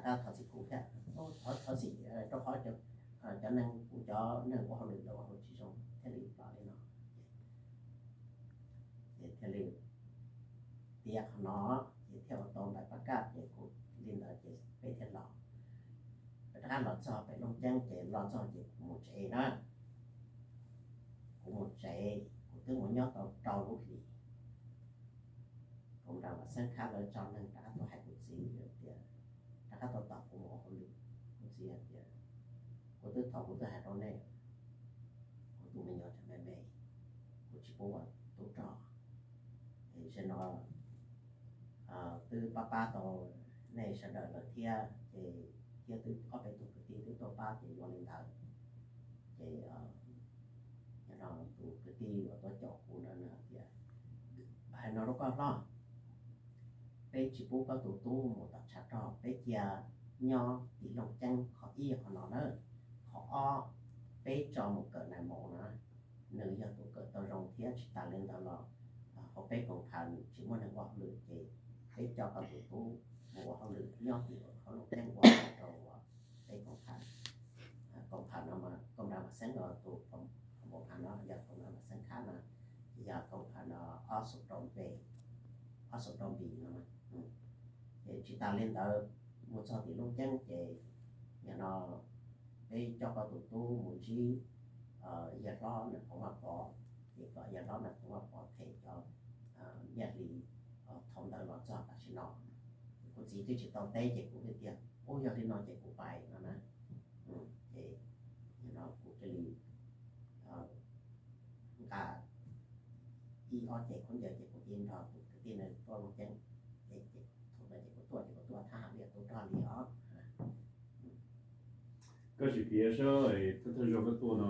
Thov txim kuv thiab, thov txim rau qhov cov neeg, kuv cov neeg ua hauj lwm lawv ua hauj lwm tsis zoo thiaj li los li no. Ces thiaj li tias qhov no, ces thiaj ua tau npais pab kaj, ces kuv li ntawd ces peb thiaj los. Peb rov qab los txog pem Looj Ceeb, ces los txog ces kuv mus tsev na. Kuv mus tsev, kuv twb mus nyob tau rau lub hlis. Kuv nrog Vam Xeeb Khab lawv tso neeg rov qab tuaj hais kuv txiv tias, rov qab tuaj tos kuv mus ua hauj lwm. Kuv txiv hais tias, kuv twb thaum kuv twb hais rau nej, kuv tus me nyuam tseem me me, kuv tsis pub ua tub rog. Es zaum no twb pab pab tau nej sawv daws lawm thiab, ces thiab twb ob peb tug kwv tij twb tuaj pab ces yuav li ntawd. Ces tus kwv tij uas tuaj caum kuv ntawd nws hais tias, hais no rau koj hlob, peb tsis pub koj tus tub mus tom tshav rog, peb cia nyob tim Looj Ceeb. Qhov ib qhov no na, qhov ob, peb tso mus kawm nais maum na, nws yog tus kawm tau zoo thiab tsis tas li ntawd los hauv peb koom phas tsis muaj neeg ua hauj lwm ces peb coj koj tus tub mus ua hauj lwm nyob tim hauv Looj Ceeb ua rau peb koom phas. Koom phas no mas koom phas Vam Xeeb no, tus koom phas no yog koom phas Vam Xeeb Khab no, yog koom phas no ob xu rau npe, ob xu rau npis no. Ces tsis tas li ntawd, mus txog tim Looj Ceeb ces nim no peb coj koj tus tub mus ntsib yawg hlob Nam Phoov Vaj Pov, ces kom yawg hlob Nam Phoov Vaj Pov them cov nyiaj hli thaum ntawd los txog tam sim no. Kuv txiv twb tsis tau teb ces kuv hais tias, ub, yog li no ces kuv pais no na. Ces nim no kuv cia li nqa ib ob cev khaub ncaws ces kuv cia li nrog tus kwv tij no tuaj Looj Ceeb. Ces thaum ntawd ces kuv tuaj ces kuv tuaj thab ham li tub rog li os. Koj tsis piav sab, thawj thawj zaug koj tuaj no